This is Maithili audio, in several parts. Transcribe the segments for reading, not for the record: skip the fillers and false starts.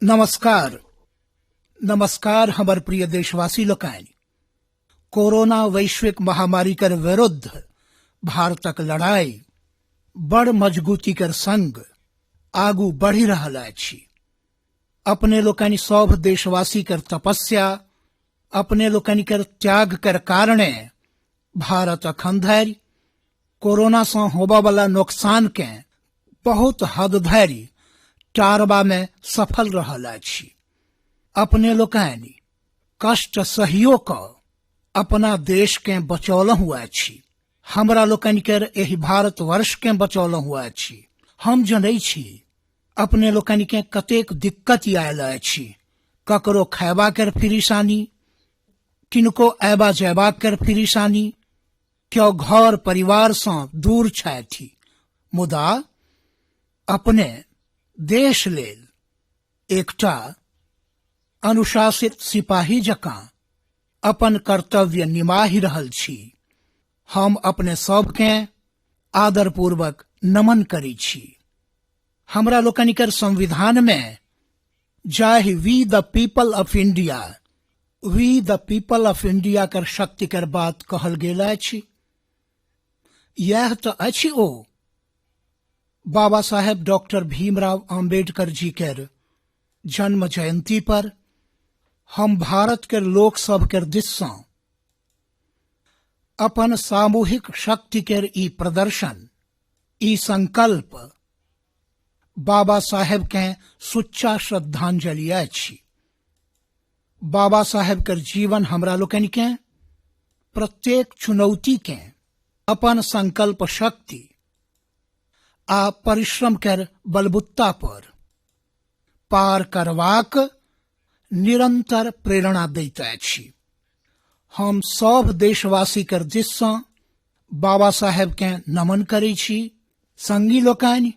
नमस्कार। नमस्कार हमर प्रिय देशवासी लोकनि। कोरोना वैश्विक महामारी कर विरुद्ध भारतक लड़ाई बड़ मजबूती कर संग आगू बढ़ि रहल अछि। अपने लोकनि सभ देशवासी कर तपस्या, अपने लोकनि कर त्याग कर कारणे भारत अखन धरि कोरोना सँ होबय वाला नोकसान के बहुत हद धरि टारबा मे सफल रहल अछि। अपने लोकनि कष्ट सहियो कऽ अपना देश के बचौलहुँ अछि। हमरा लोकनि के एहि भारतवर्ष के बचौलहुँ अछि। हम जनै छी अपने लोकनि के कतेक दिक्कत आयल अछि। ककरो खयबा के फिरिशानी, किनको अयबा जयबा के फिरिशानी, क्यों घर परिवार सँ दूर छथि, मुदा अपने देश लेल एकटा अनुशासित सिपाही जकाँ अपन कर्तव्य निमाहि रहल छी। हम अपने सबकेँ आदरपूर्वक नमन करै छी। हमरा लोकनि के संविधान में जाहि we the people of India, we the people of India कर शक्ति कर बात कहल गेल अछि, यैह तऽ अछि ओ बाबा साहेब डॉक्टर भीमराव आम्बेडकर जी के जन्म जयंती पर हम भारत के लोक सब के दिस सँ अपन सामूहिक शक्ति के ई प्रदर्शन, ई संकल्प बाबा साहेब के सुच्चा श्रद्धांजलि अछि। बाबा साहेब के जीवन हमरा लोकनि के प्रत्येक चुनौती के अपन संकल्प शक्ति आ परिश्रम के बलबुत्ता पर पार करबाक निरंतर प्रेरणा दैत अछि। हम सब देशवासी के दिस सँ बाबा साहेब के नमन करै छी। संगी लोकनि,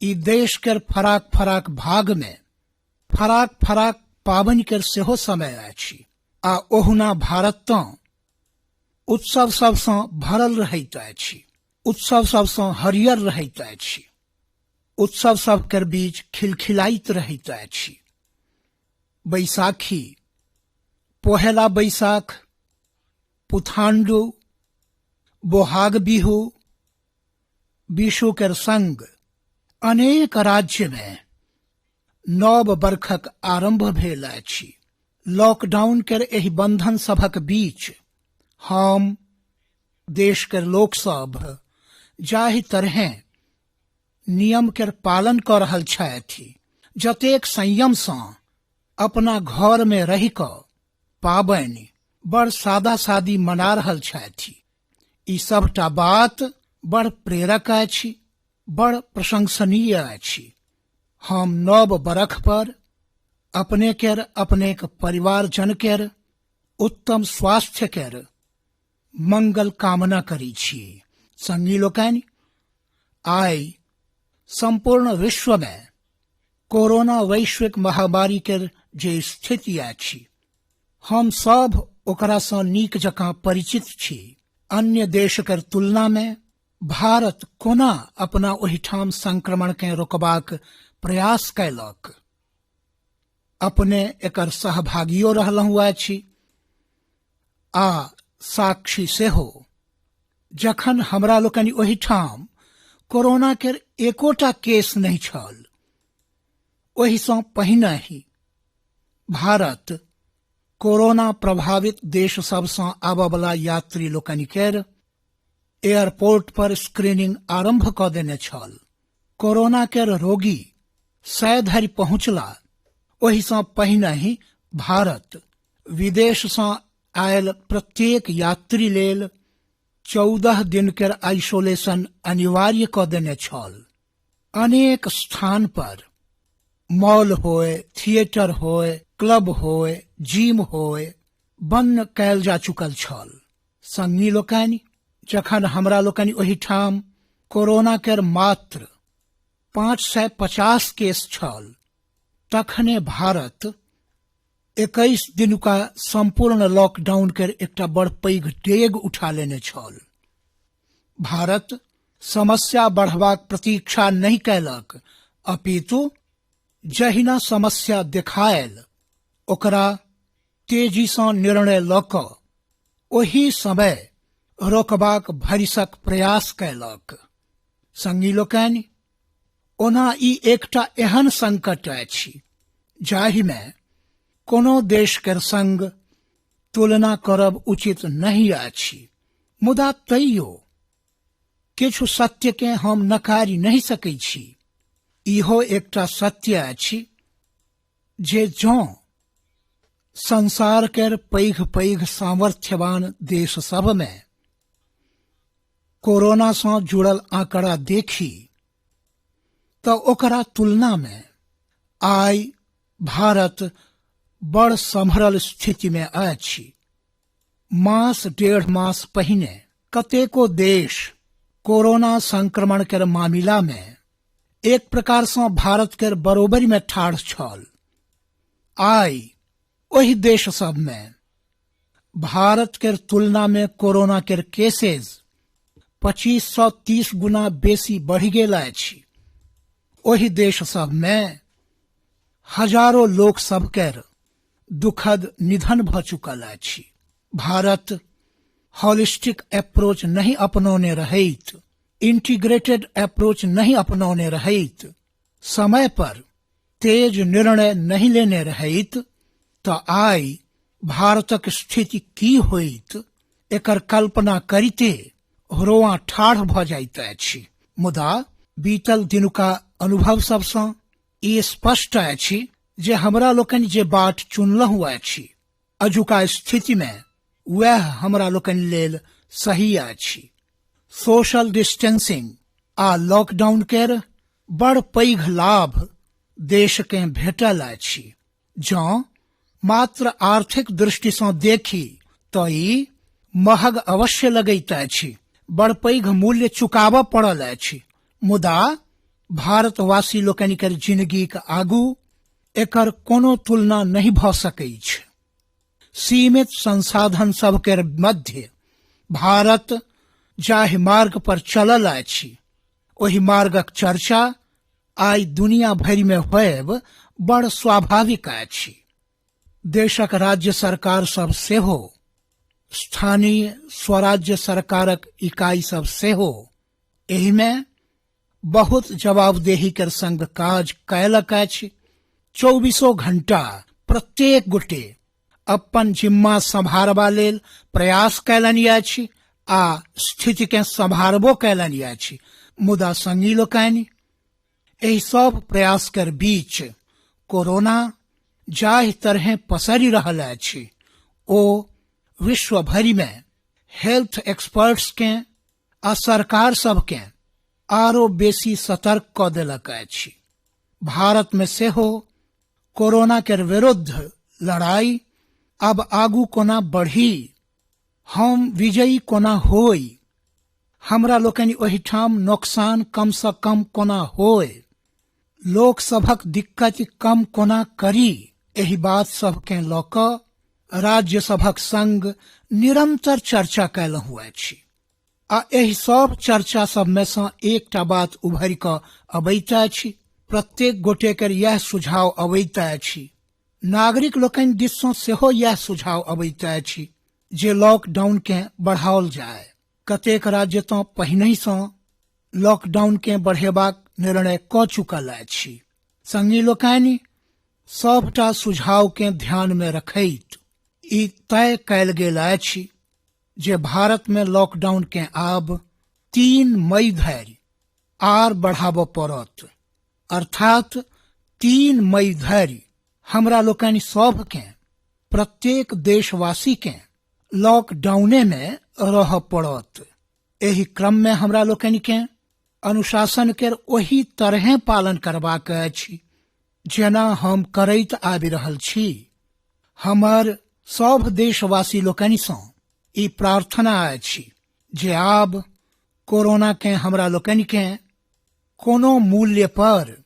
ई देश के फराक फराक भाग में फराक फराक पाबनि के सेहो समय अछि आ ओहुना भारत तँ उत्सव सब सँ भरल रहैत अछि, उत्सव सब सँ हरियर रहैत अछि, उत्सव सब के बीच खिलखिलाइत रहैत अछि। बैसाखी, पोहेला बैसाख, पुथांडू, बोहाग बिहू, विशु के संग अनेक राज्य में नव बरखक आरंभ भेल अछि। लॉकडाउन के एहि बंधन सभक बीच हम देश के लोक सब जाहि तरहें नियम के पालन कऽ रहल छथि, जतेक संयम सँ अपना घर में रहि कऽ पाबनि बड़ सादा सादी मना रहल छथि, ई सबटा बात बड़ प्रेरक अछि, बड़ प्रशंसनीय अछि। हम नव बरख पर अपने केर, अपनेक परिवारजन केर उत्तम स्वास्थ्य केर मंगल कामना करै छी। संगी लोकनि, आइ संपूर्ण विश्व में कोरोना वैश्विक महामारी के जे स्थिति अछि, हम सब ओकरा सँ नीक जकाँ परिचित छी। अन्य देश के तुलना में भारत कोना अपना ओहिठाम संक्रमण के रोकबाक प्रयास कयलक, अपने एकर सहभागियो रहलहुँ अछि आ साक्षी सेहो। जखन हमरा लोकनि ओहिठाम कोरोना के एकोटा केस नहि छल, ओहिसँ पहिने ही भारत कोरोना प्रभावित देश सबसँ आबयवला यात्री लोकनि केर एयरपोर्ट पर स्क्रीनिंग आरंभ कऽ देने छल। कोरोना केर रोगी 100 धरि पहुँचला ओहिसँ पहिने ही भारत विदेशसँ आयल प्रत्येक यात्री लेल 14 दिन केर आइसोलेशन अनिवार्य कऽ देने छल। अनेक स्थान पर मॉल होय, थिएटर होय, क्लब होय, जिम होय, बंद कयल जा चुकल छल। संगी लोकनि, जखन हमरा लोकनि ओहिठाम कोरोना केर मात्र 550 केस छल, तखने भारत 21 दिनुका संपूर्ण लॉकडाउन केर एकटा बड़ पैघ डेग उठा लेने छल। भारत समस्या बढ़बाक प्रतीक्षा नहि कयलक, अपितु जहिना समस्या देखायल ओकरा तेजीसँ निर्णय लऽ कऽ ओही समय रोकबाक भरिसक प्रयास कयलक। संगी लोकनि, ओना ई एकटा एहन संकट अछि जाहिमे कोनो देश केर संग तुलना करब उचित नहि अछि, मुदा तैयो किछु सत्यकेँ हम नकारि नहि सकैत छी। इहो एकटा सत्य अछि जे जँ संसार केर पैघ पैघ सामर्थ्यवान देश सभमे कोरोना सँ जुड़ल आंकड़ा देखी तऽ ओकरा तुलना मे आइ भारत बड़ सम्हरल स्थिति मे अछि। मास डेढ़ मास पहिने कतेको देश कोरोना संक्रमण केर मामिला मे एक प्रकार सँ भारत केर बरोबरि मे ठाढ़ छल। आइ ओहि देश सब मे भारत केर तुलना मे कोरोना केर केसेज 25 सँ 30 गुना बेसी बढ़ि गेल अछि। ओहि देश सब मे हजारो लोक सब केर दुखद निधन भऽ चुकल अछि। भारत हॉलिस्टिक अप्रोच नहि अपनौने रहैत, इंटीग्रेटेड अप्रोच नहि अपनौने रहैत, समय पर तेज निर्णय नहि लेने रहैत तऽ आइ भारतक स्थिति की होइत एकर कल्पना करिते रोआ ठाढ़ भऽ जाइत अछि। मुदा बीतल दिनुका अनुभव सबसँ ई स्पष्ट अछि जे हमरा लोकनि जे बाट चुनलहुँ अछि अजुका स्थितिमे वएह हमरा लोकनि लेल सही अछि। सोशल डिस्टेंसिंग आ लॉकडाउन केर बड़ पैघ लाभ देशकेँ भेटल अछि। जँ मात्र आर्थिक दृष्टिसँ देखी तऽ ई महग अवश्य लगैत अछि, बड़ पैघ मूल्य चुकाबऽ पड़ल अछि, मुदा भारतवासी लोकनि केर जिनगीक आगू एकर कोनो तुलना नहि भऽ सकैछ। सीमित संसाधन सब केर मध्य भारत जाहि मार्ग पर चलल अछि ओहि मार्गक चर्चा आइ दुनिया भरि मे होयब बड़ स्वाभाविक अछि। देशक राज्य सरकार सब सेहो, स्थानीय स्वराज्य सरकारक इकाई सब सेहो एहिमे बहुत जवाबदेही केर संग काज कयलक अछि। 24 घंटा प्रत्येक गोटे अपन जिम्मा सम्हारबा लेल प्रयास कयलनि अछि आ स्थितिकेँ सम्हारबो कयलनि अछि। मुदा संगी लोकनि, एहि सब प्रयास केर बीच कोरोना जाहि तरहें पसरि रहल अछि ओ विश्व भरिमे हेल्थ एक्सपर्ट्सकेँ आ सरकार सबकेँ आरो बेसी सतर्क कऽ देलक अछि। भारत मे सेहो कोरोना केर विरुद्ध लड़ाई आब आगू कोना बढ़ी, हम विजयी कोना होई, हमरा लोकनि ओहिठाम नोकसान कम सँ कम कोना होय, लोक सभक दिक्कति कम कोना करी, एहि बात सबकेँ लऽ कऽ राज्य सभक संग निरंतर चर्चा कयलहुँ अछि। आ एहि सब चर्चा सबमे सँ एकटा बात उभरि कऽ अबैत अछि। प्रत्येक गोटे केर यैह सुझाव अबैत अछि। नागरिक लोकनि दिस सँ सेहो यैह सुझाव अबैत अछि जे लॉकडाउन केँ बढ़ाओल जाय। कतेक राज्य तँ पहिनहि सँ लॉकडाउन केँ बढ़ेबाक निर्णय कऽ चुकल अछि। संगी लोकनि, सभटा सुझाव केँ ध्यान मे रखैत ई तय कयल गेल अछि जे भारत मे लॉकडाउन केँ आब 3 मई धरि आर बढ़ाबऽ पड़त। अर्थात 3 मई धरि हमरा लोकनि सभकेँ, प्रत्येक देशवासी केँ लॉकडाउने मे रहऽ पड़त। एहि क्रम मे हमरा लोकनि केँ अनुशासन केर ओही तरहें पालन करबाक अछि जेना हम करैत आबि रहल छी। हमर सभ देशवासी लोकनि सँ ई प्रार्थना अछि जे आब कोरोना केँ हमरा लोकनि केँ कोनो मूल्य पर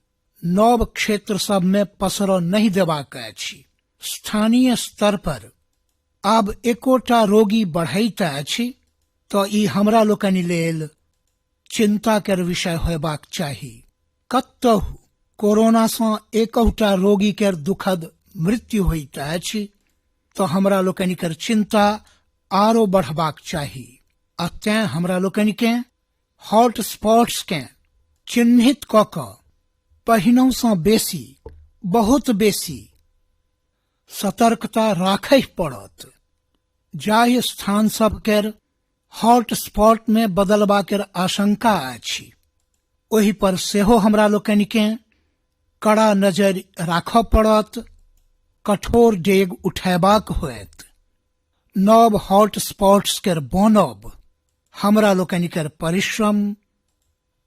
नव क्षेत्र सब मे पसरऽ नहि देबाक अछि। स्थानीय स्तर पर आब एकोटा रोगी बढ़ैत अछि तऽ ई हमरा लोकनि लेल चिंता केर विषय होयबाक चाही। कतहु कोरोना सँ एकहुटा रोगी केर दुखद मृत्यु होइत अछि तऽ हमरा लोकनि केर चिंता आरो बढ़बाक चाही आ तें हमरा लोकनि कें हॉट स्पॉट्स कें चिन्हित कऽ कऽ पहिनहुँ सँ बेसी, बहुत बेसी सतर्कता राखय पड़त। जाहि स्थान सब केर हॉट स्पॉट मे बदलबा केर आशंका अछि, ओहि पर सेहो हमरा लोकनि कें कड़ा नजरि राखय पड़त, कठोर डेग उठेबाक होयत। नव हॉट स्पॉट्स केर बनब हमरा लोकनि केर परिश्रम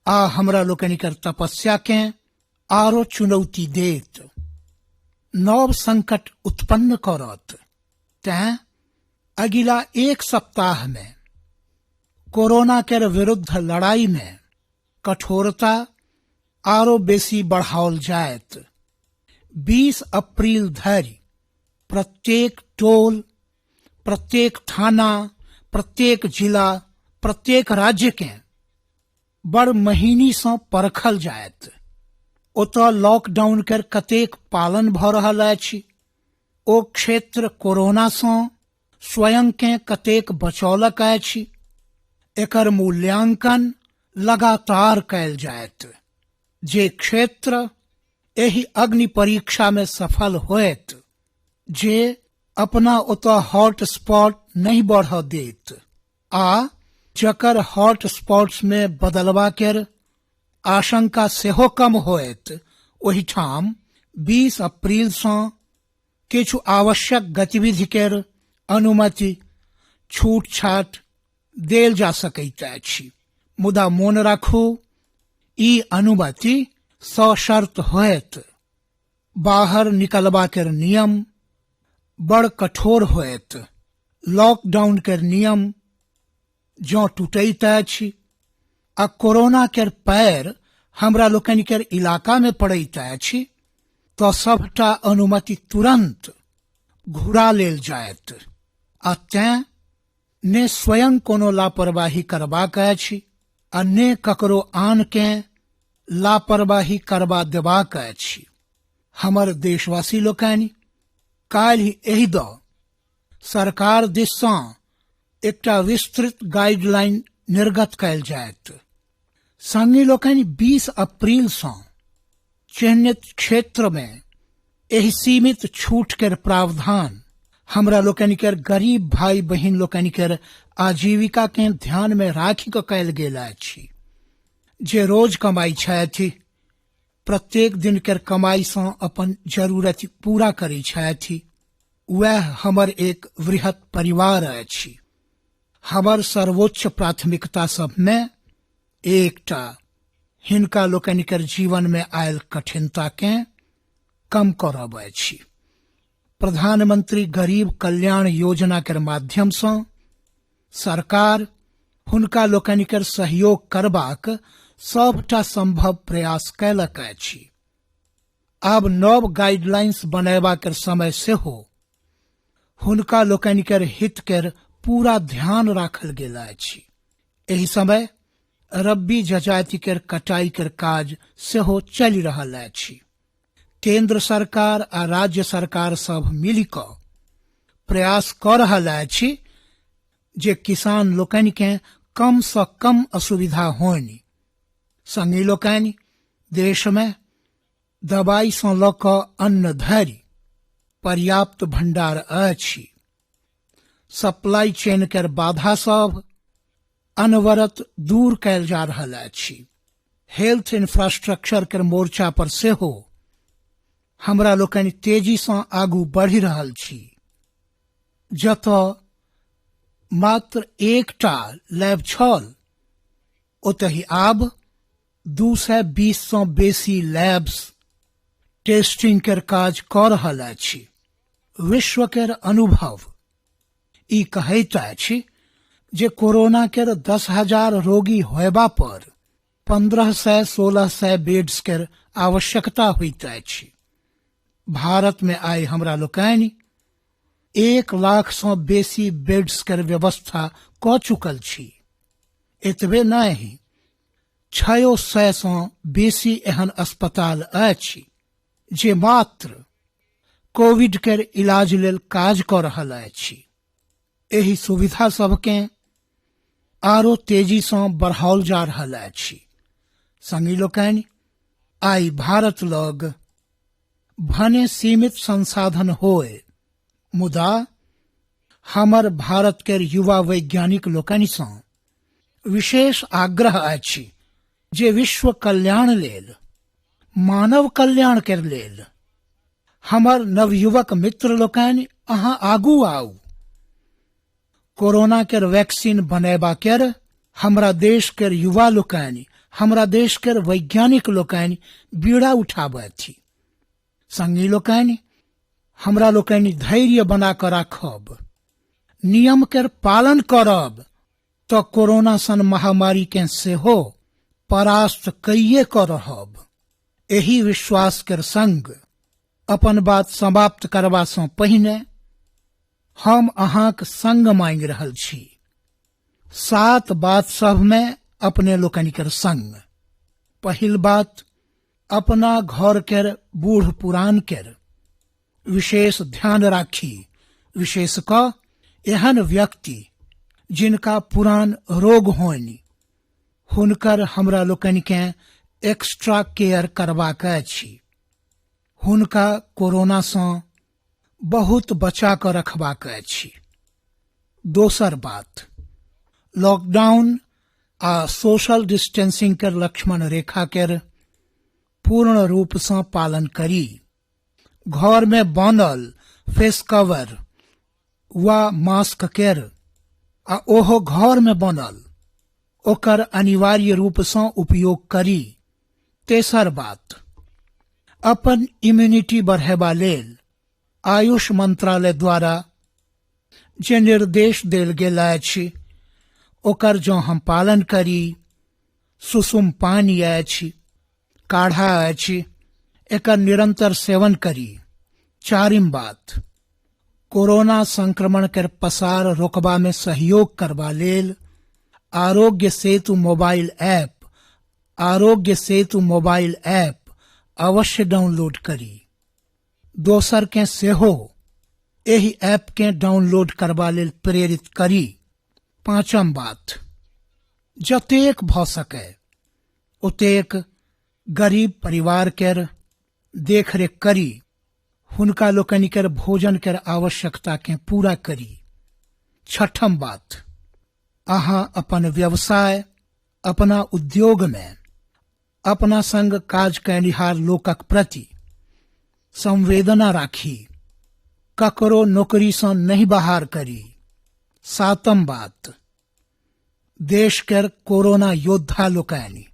आ हमरा लोकनि केर तपस्या कें आरो चुनौती देत, नव संकट उत्पन्न करत। तें अगिला एक सप्ताह मे कोरोना केर विरुद्ध लड़ाई मे कठोरता आरो बेसी बढ़ाओल जायत। 20 अप्रैल धरि प्रत्येक टोल, प्रत्येक थाना, प्रत्येक जिला, प्रत्येक राज्य कें बड़ महीनी सँ परखल जायत। ओतऽ लॉकडाउन केर कतेक पालन भऽ रहल अछि, ओ क्षेत्र कोरोना सँ स्वयं कें कतेक बचौलक अछि, एकर मूल्यांकन लगातार कयल जायत। जे क्षेत्र एहि अग्नि परीक्षा मे सफल होयत, जे अपना ओतऽ हॉट स्पॉट नहि बढ़ऽ देत आ जकर हॉट स्पॉट्स मे बदलबा केर आशंका सेहो कम होयत, ओहिठाम 20 अप्रैल सँ किछु आवश्यक गतिविधि केर अनुमति छूट-छाट देल जा सकैत अछि। मुदा मोन राखू, ई अनुमति सशर्त होयत। बाहर निकलबा केर नियम बड़ कठोर होयत। लॉकडाउन केर नियम जँ टूटैत अछि आ कोरोना केर पैर हमरा लोकनि केर इलाका मे पड़ैत अछि तऽ सभटा अनुमति तुरंत घुरा लेल जायत। आ तें ने स्वयं कोनो लापरवाही करबाक अछि आ ने ककरो आन कें लापरवाही करबा देबाक अछि। हमर देशवासी लोकनि, काल्हि एहि दऽ सरकार दिस सँ एकटा विस्तृत गाइडलाइन निर्गत कयल जायत। संगी लोकनि, 20 अप्रैल सँ चिन्हित क्षेत्र मे एहि सीमित छूट केर प्रावधान हमरा लोकनि केर गरीब भाई बहिन लोकनि केर आजीविका कें ध्यान मे राखि कऽ कयल गेल अछि। जे रोज कमाई छथि, प्रत्येक दिन केर कमाई सँ अपन जरूरति पूरा करै छथि, वएह हमर एक वृहत परिवार अछि। हमर सर्वोच्च प्राथमिकता सबमे एकटा हिनका लोकनि केर जीवन मे आयल कठिनता कें कम करब अछि। प्रधानमंत्री गरीब कल्याण योजना केर माध्यम सँ सरकार हुनका लोकनि केर सहयोग करबाक सभटा संभव प्रयास कयलक अछि। आब नव गाइडलाइंस बनयबा केर समय सेहो हुनका लोकनि केर हित केर पूरा ध्यान राखल गेल अछि। एहि समय रब्बी जजाति केर कटाई केर काज सेहो चलि रहल अछि। केंद्र सरकार आ राज्य सरकार सब मिलि कऽ प्रयास कऽ रहल अछि जे किसान लोकनि कें कम सँ कम असुविधा होनि। संगी लोकनि, देश मे दवाई सँ लऽ कऽ अन्न धरि पर्याप्त भंडार अछि। सप्लाई चेन केर बाधा सब अनवरत दूर कयल जा रहल अछि। हेल्थ इंफ्रास्ट्रक्चर केर मोर्चा पर सेहो हमरा लोकनि तेजी सँ आगू बढ़ि रहल छी। जतऽ मात्र एकटा लैब छल, ओतहि आब 220 सँ बेसी लैब्स टेस्टिंग केर काज कऽ रहल अछि। विश्व केर अनुभव ई कहैत अछि जे कोरोना केर 10,000 रोगी होयबा पर 1500-1600 बेड्स केर आवश्यकता होइत अछि। भारत मे आइ हमरा लोकनि 1 लाख सँ बेसी बेड्स केर व्यवस्था कऽ चुकल छी। एतबे नहि, 600 सँ बेसी एहन अस्पताल अछि जे मात्र कोविड केर इलाज लेल काज कऽ रहल अछि। एहि सुविधा सभकेँ आरो तेजीसँ बढ़ाओल जा रहल अछि। संगी लोकनि, आइ भारत लग भने सीमित संसाधन होय, मुदा हमर भारत केर युवा वैज्ञानिक लोकनिसँ विशेष आग्रह अछि जे विश्व कल्याण लेल, मानव कल्याण केर लेल हमर नवयुवक मित्र लोकनि अहाँ आगू आउ। कोरोना केर वैक्सीन बनेबा केर हमरा देश केर युवा लोकनि, हमरा देश केर वैज्ञानिक लोकनि बीड़ा उठाबथि। संगी लोकनि, हमरा लोकनि धैर्य बना कऽ राखब, नियम केर पालन करब तऽ कोरोना सन महामारी केँ सेहो परास्त कइये कऽ रहब। एहि विश्वास केर संग अपन बात समाप्त करबा सँ पहिने हम अहाँक संग मांगि रहल छी। 7 बात सभमे अपने लोकनि केर संग। पहिल बात, अपना घर केर बूढ़ पुरान केर विशेष ध्यान राखी, विशेष कऽ एहन व्यक्ति जिनका पुरान रोग होनि, हुनकर हमरा लोकनिकेँ एक्स्ट्रा केयर करबाक अछि। हुनका कोरोनासँ बहुत बचा कऽ रखबाक अछि। दोसर बात, लॉकडाउन आ सोशल डिस्टेंसिंग केर लक्ष्मण रेखा केर पूर्ण रूपसँ पालन करी। घरमे बनल फेस कवर वा मास्क केर, आ ओहो घरमे बनल, ओकर अनिवार्य रूपसँ उपयोग करी। तेसर बात, अपन इम्यूनिटी बढ़ेबा लेल आयुष मंत्रालय द्वारा जे निर्देश देल गेल अछि ओकर जँ हम पालन करी, सुसुम पानि अछि, काढ़ा अछि, एकर निरंतर सेवन करी। चारिम बात, कोरोना संक्रमण केर पसार रोकबा मे सहयोग करबा लेल Aarogya Setu mobile app, Aarogya Setu mobile app अवश्य डाउनलोड करी। दोसर केँ सेहो एहि ऐप केँ डाउनलोड करबा लेल प्रेरित करी। पाँचम बात, जतेक भऽ सकय ओतेक गरीब परिवार केर देखरेख करी, हुनका लोकनि केर भोजन केर आवश्यकता केँ पूरा करी। छठम बात, अहाँ अपन व्यवसाय, अपना उद्योग मे अपना संग काज कयनिहार लोकक प्रति संवेदना राखी, ककरो नौकरीसँ नहि बाहर करी। सातम बात, देश केर कोरोना योद्धा लोकनि,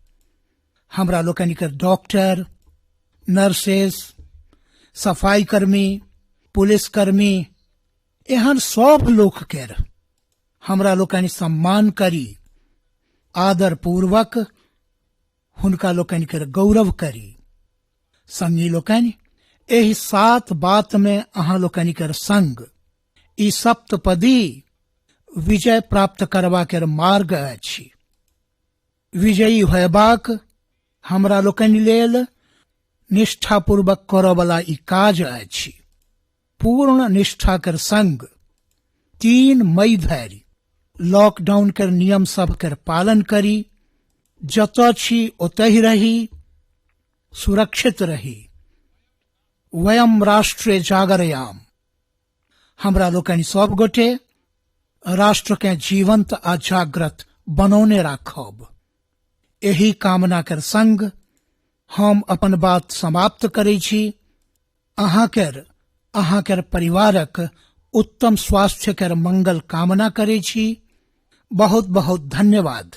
हमरा लोकनि केर डॉक्टर, नर्सेस, सफाईकर्मी, पुलिसकर्मी, एहन सब लोक केर हमरा लोकनि सम्मान करी, आदरपूर्वक हुनका लोकनि केर गौरव करी। संगी लोकनि, एहि 7 बात मे अहाँ लोकनि केर संग ई सप्तपदी विजय प्राप्त करबा केर मार्ग अछि। विजयी होयबाक हमरा लोकनि लेल निष्ठापूर्वक करऽवला ई काज अछि। पूर्ण निष्ठा केर संग 3 मई धरि लॉकडाउन केर नियम सब केर पालन करी, जतऽ छी ओतहि रही, सुरक्षित रही। वयम राष्ट्रे जागरयाम। हमरा लोकनि सब गोटे राष्ट्र के जीवंत आ जागृत बनौने राखब, एहि कामना केर संग हम अपन बात समाप्त करै छी। अहाँ केर परिवारक उत्तम स्वास्थ्य केर मंगल कामना करै छी। बहुत बहुत धन्यवाद।